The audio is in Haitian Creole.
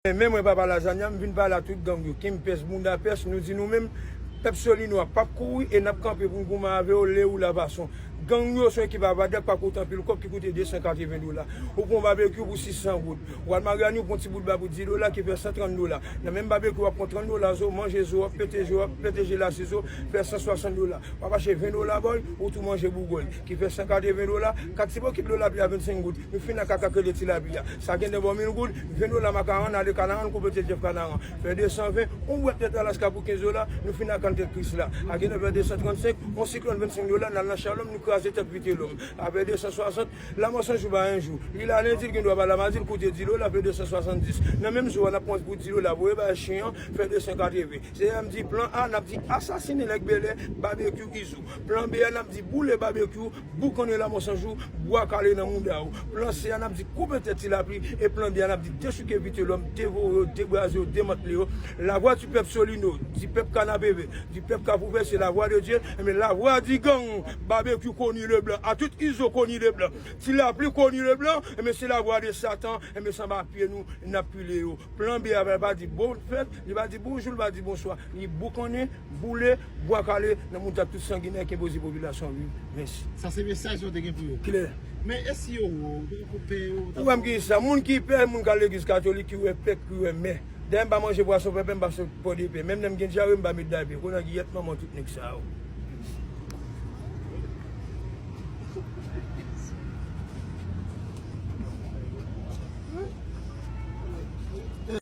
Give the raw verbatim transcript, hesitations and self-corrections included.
Men mwen papa lazanya, m vin pale a tout gang yo. Kim pès, bounda pès, nou di nou menm, pèp Solino a p ap kouri e n ap kanpe pou n goumen avè yo, le ou la fason. Gang yo se yon ekip avadèk pa koute anpil kòb ki koute de san katreven dola. Ou pran yon babekyou pou sis san goud. W al Maryani, ou pran ti bout ba pou dis dola ki fè san trant dola. Nan menm babekyou, w ap pran trant dola zo, manje zo, w ap pete zo, w ap pete jelasi zo, fè san swasant dola. W ap achte ven dola bòy, ou tou manje bougòy, ki fè san katreven dola. Kat ti bokit dlo lapli a vennsenk goud. Nou fin ak kaka kredi ti lapli a. Sa gen de bò mil goud, ven dola makaran, ale Kanaran, konplete Jeff Kanaran. Fè de san ven, on bwèt tèt Alaska pou kenz dola, nou fin ak kann tèt Krisla. A gen de fè de san trannsenk, on siklòn vennsenk dola, n al nan Shalom, nou kraze tèt Vitelòm. Avè de san swasant, la mò san jou ba en jou. Li la lendi, l gen dwa ba la madi, l koute dis dola, fè de san swasanndis. Nan menm jou a, n ap pran pou dis dola, voye bay chen an, fè de san katreven. Se a m di plan A, n ap di asasinen nèg Bèlè, babekyou Izo. Plan B a, n ap di boule babekyou, boukannen la mò san jou, bwa kale nan mouda w. Plan C a, n ap di koupe tèt ti lapli, e plan D a, n ap di dechouke Vitelòm, devore yo, debraze yo, demantle yo. La voix du peuple Solino, du peuple Kanapevè, du peuple Kafoufè, c'est la voix de Dieu. Enben, la voix du gang, babekyou Koni Leblan, a tout Izo Koni Leblan, ti lapli Koni Leblan, enben, se la voix de Satan, enben, se anba pye nou, n ap pile yo. Plan B a pa di bon fèt, li pa di bonjou, li pa di bonswa. Li boukannen, boule, bwa kale, nan mouda tout sanginè ki enpoze popilasyon an viv. Mèsi. Sa se mesaj yo te gen pou yo. Klè. Men e si yo wè w, tankou pè yo, ou wè m ki sa, moun ki pè, moun k al legliz katolik, ki wè pè, ki wè mè. Dayè m pa manje pwason pèpè, m pa sot pòdepè. Menm lè m gen dyare, m pa met dapè. Konan giyèt manman tout nèg sa yo.